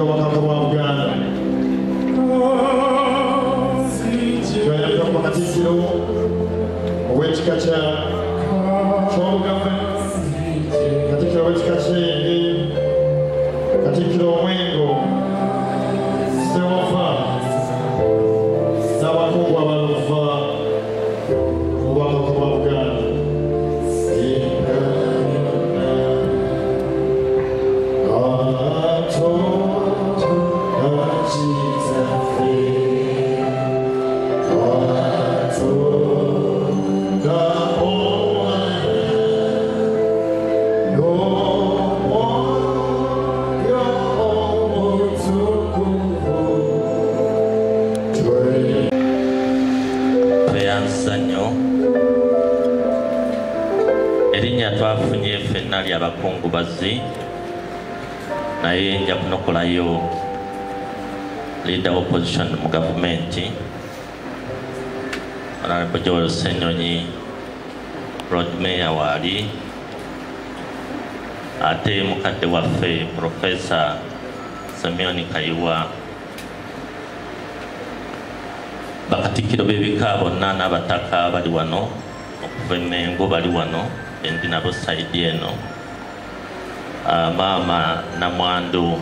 Obwakabaka bwa Buganda. Tweyanza ku Katikkiro ow'ekika kya Kyobugave, Katikkiro w'ekika ky'Enge, Katikkiro Omwengo, Ssewafa n'abakungu abalala okuva mu Bwakabaka bwa Buganda. Tweyanza nnyo erinnya twafunye ffenna ly'abakungubazi, naye nja kunokolayo leader opposition mu gavumenti Honorable Joel Ssenyonyi, Lord Mayor waali, ate mukadde waffe Professor Simeon Kayiwa, bakatikkiro b'ebika bonna n'abataka bali wano okuva e Mmengo bali wano, endi nabo sayidi eno, maama Namwandu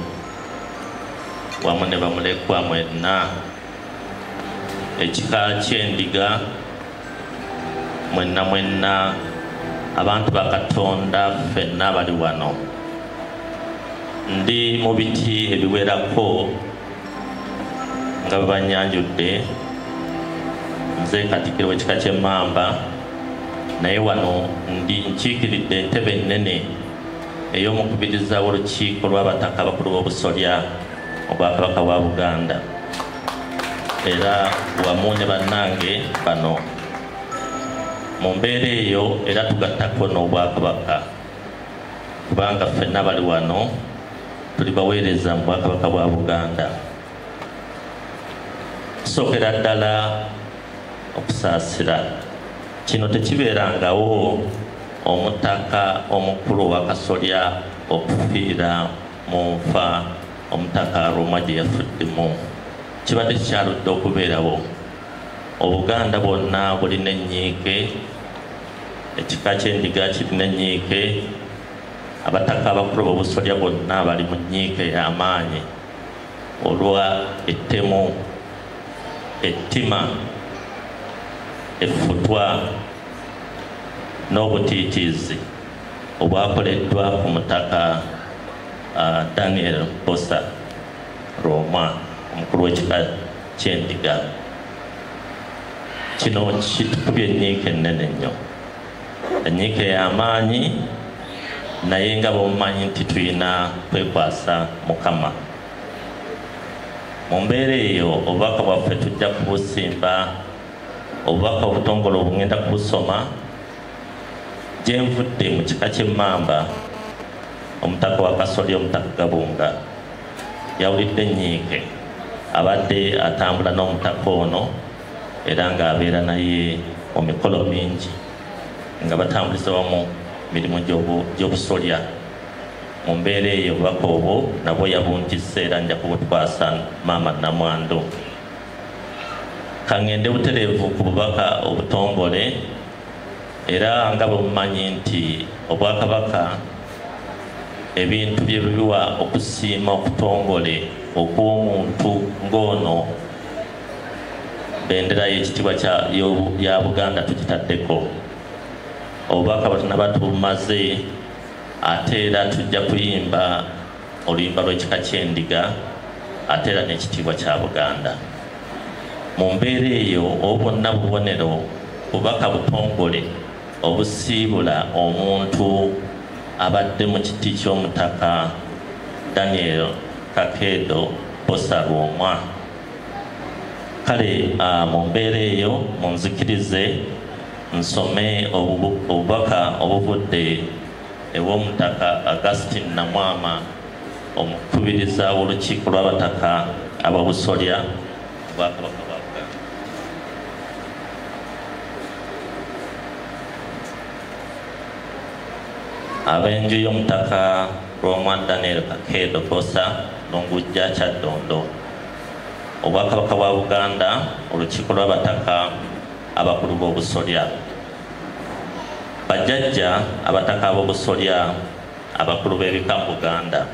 wamu ne bamulekwa mwenna, ekika ky'Endiga mwenna mwenna, abantu ba Katonda ffenna bali wano. Ndi mu biti ebiwerako nga bwe bannyanjudde, nze Katikkiro w'ekika ky'Emmamba, naye wano ndi nkiikiridde entebe ennene ey'omukubiriza w'olukiiko lw'abataka abakulu b'obusolya Obwakabaka bwa Buganda, era wamu ne bannange bano. Mu mbeera eyo era tugattako n'Obwakabaka, kubanga ffenna bali wano tuli baweereza mu Bwakabaka bwa Buganda. Tusookera ddala okusaasira. Kino tekibeerangawo omutaka omukulu ow'akasolya okufiira mu nfa omutaka Lwomwa gye yafuddemu. Kibadde kikyaludde okubeerawo. Obuganda bwonna bulina ennyiike, ekika ky'Endiga kirina ennyiike, abataka abakulu b'obusolya bonna bali mu nnyiike ey'amaanyi olwa ettemu, ettima, effutwa n'obutiitiizi obwakoleddwa ku mutaka Daniel Bbosa Lwomwa, omukulu w'ekika ky'Endiga. Kino kitukubye ennyiike ennene nnyo, ennyiike ey'amaanyi, naye nga bwemumanyi nti tulina kwekwasa Mukama. Mu mbeera eyo obubaka bwaffe tujja kubusimba, obubaka obutongole obugenda kubusoma. Gye nvudde mu kika ky'Emmamba, omutaka wa Kasolya, omutaka Gabunga, yawulidde ennyiike, abadde atambula n'omutaka ono era ng'abeera naye mu mikolo mingi nga batambuliza wamu mirimu gy'obusolya. Mu mbeera eyo obubaka obwo nabwo yabuntisse era nja kubutwasa maama Namwandu. Kaŋŋende butereevu ku bubaka obutongole, era nga bwe mumanyi nti Obwakabaka ebintu bye biwa okusiima okutongole okw'omuntu ng'ono, bendera y'ekitiibwa ya Buganda tugitaddeko. Obubaka bwe tunaba tubumaze, ate era tujja kuyimba oluyimba lw'ekika ky'Endiga ate era n'ekitiibwa kya Buganda. Mu mbeera eyo obwo bwonna bubonero bubaka butongole obusiibula omuntu abadde mu kiti ky'omutaka Daniel Kakeedo Bbosa Lwomwa. Kale mu mbeera eyo munzikirize nsome obubaka obuvudde ew'omutaka Augustine Namwama, omukubiriza w'olukiiko lw'abataka ab'obusolya Obwakabaka bwa Buganda. Ab'enju y'omutaka Lwomwa Daniel Kakeeto Bbosa Lungujja Kyaddondo. Obwakabaka bwa Buganda, olukiiko lw'abataka abakulu b'obusolya. Bajjajja abataka ab'obusolya abakulu b'ebika mu Buganda,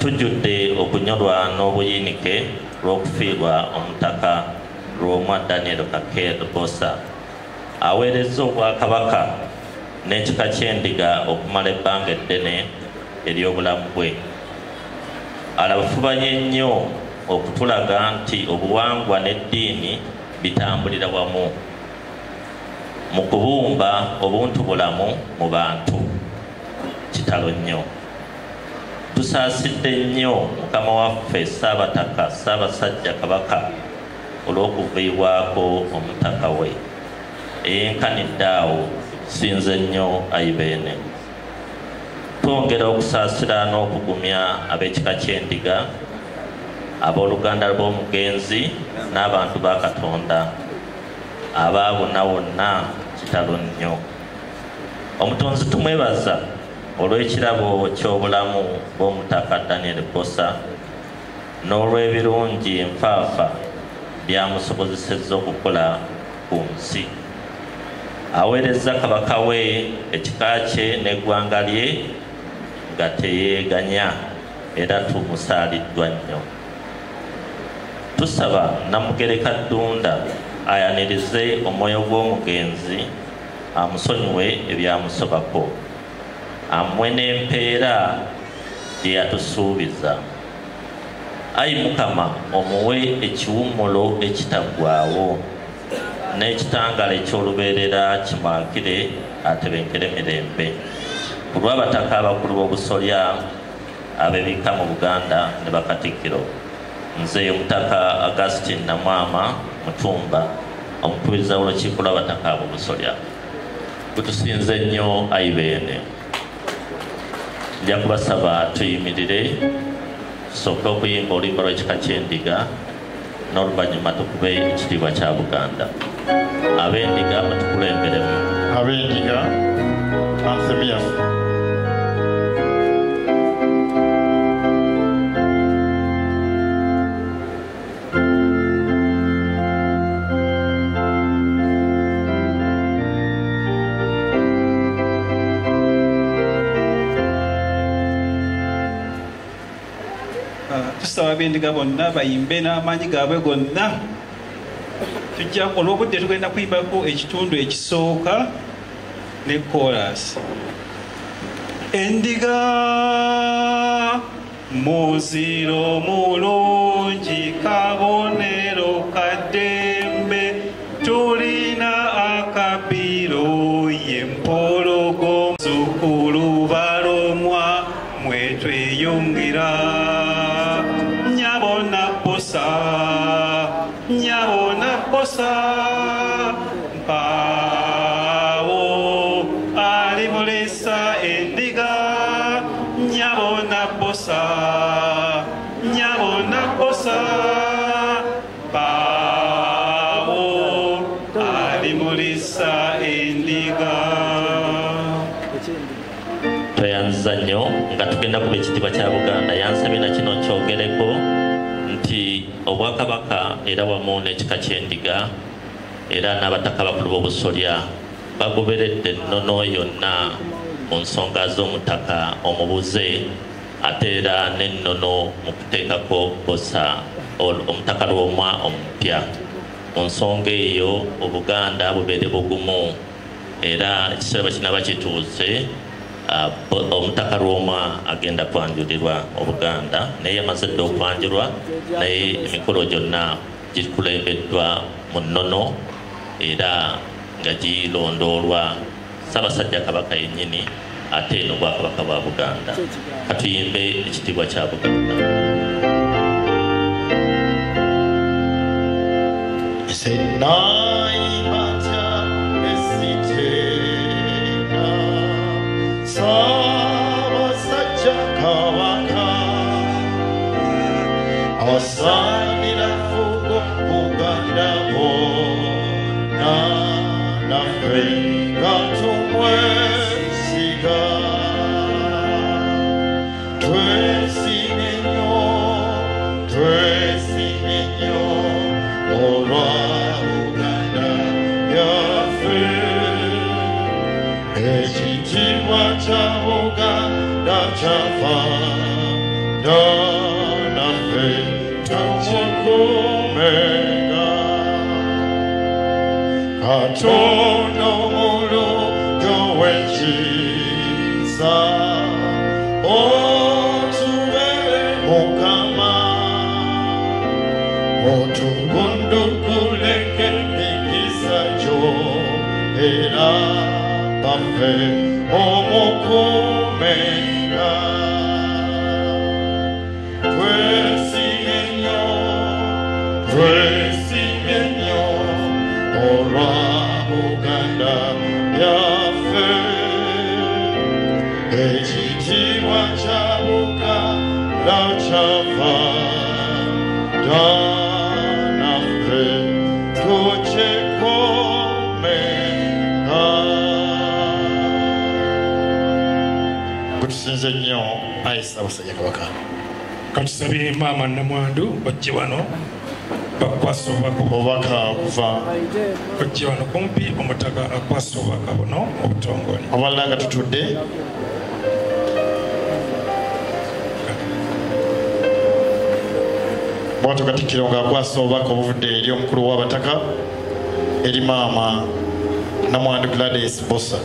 tujjudde okunyolwa n'obuyinike lw'okufiirwa omutaka Lwomwa Daniel Kakeeto Bbosa aweerezza obwakabaka n'ekika ky'endiga okumala ebbanga eddene ery'obulamu bwe. Alabafubanye nnyo okutulaga nti obuwangwa n'eddiini bitambulira wamu mu kubumba obuntu bulamu mu bantu. Kitalo nnyo. Tusaasidde nnyo Mukama waffe Ssaabataka Ssaabasajja Kabaka olw'okuviibwako omutaka we eyenkanidde awo. Sinze nnyo ayi Beene. Twongera okusaasira n'okugumya ab'ekika ky'endiga, abooluganda b'omugenzi n'abantu ba Katonda abaabona wonna. Kitalo nnyo. Omutonzi tumwebaza olw'ekirabo ky'obulamu bw'omutaka Daniel Bbosa n'olw'ebirungi enfaafa byamusobozesezza okukola ku nsi. Aweerezza kabaka we, ekika kye n'eggwanga lye nga teyeeganya, era tumusaaliddwa nnyo. Tusaba Namugereka Ddunda ayanirize omwoyo gw'omugenzi, amusonyiwe ebyamusobako, amuwe n'empeera gye yatusuubiza. Ayi Mukama, omuwe ekiwummulo ekitaggwaawo n'ekitangala eky'olubeerera kimwakire, atebenkere mirembe. Ku lw'abataka abakulu b'obusolya ab'ebika mu Buganda ne bakatikkiro, nze Omutaka Augustine Namwama Mutumba, omukubiriza w'olukiiko lw'abataka ab'obusolya. Gutusinze nnyo ayi Beene. Nja kubasaba tuyimirire, tusooke okuyimba oluyimba lw'ekika ky'endiga n'oluvannyuma tukube ekitiibwa kya Buganda. Ab'endiga mutukulemberemu. Ab'endiga, anthem yaffe. Tusaba ab'endiga bonna bayimbe n'amaanyi gaabwe gonna. Tujja olw'obudde tugenda kuyimbako ekitundu ekisooka ne chorus. Endiga muziro mulungi, kabonero kaddembe, tulina akabiro ye mpologo, zukulu balomwa mwe tweyungira. Nyabona Bbosa, nyabona Bbosa, mpaawo alimulisa endiga. Nyabona Bbosa, nyabona Bbosa, mpaawo alimulisa endiga. Tweyanziza nnyo nga tugenda kuba ekitiibwa kya Buganda. Yansabye na kino nkyogereko nti obwakabaka era wamu n'ekika ky'endiga era n'abataka abakulu b'obusolya bagoberedde ennono yonna mu nsonga z'omutaka omubuze, ate era n'ennono mu kuteekako Bbosa omutaka Lwomwa omupya. Mu nsonga eyo Obuganda bubeere bugumu, era ekiseera bwe kinaaba kituuse omutaka Lwomwa agenda kwanjulirwa Obuganda, naye yamaze dda okwanjulwa, naye emikolo gyonna gikulembeddwa mu nnono era nga girondoolwa Ssaabasajja Kabaka yennyini ate n'Obwakabaka bwa Buganda. Katuyimbe ekitiibwa kya Buganda. Nze nayimba esitena Ssaabasajja Kabaka asaanira fugo Buganda bonna, naffe nga tumwesiga. kyava dda naffe tumukuumenga. Katonda omulungi ow'ekisa otubere Mukama, otugundukuleke emikisa gyo era baffe omukuumenga. Twesimye nnyo, twesimye nnyo olwa Buganda yaffe, ekitiibwa kya Buganda kyava dda naffe tukyekomenga. Gutusinze nnyo ayi Ssaabasajja Kabaka. Katusabye maama Namwandu bajje wano bakwasa obubaka okuva bajje wano kumpi omutaka akwasa obubaka buno obutongole. Abalala nga tutudde. Bwatyo Katikkiro ng'akwasa obubaka obuvudde eri omukulu w'abataka eri maama Namwandu Gladys Bossa.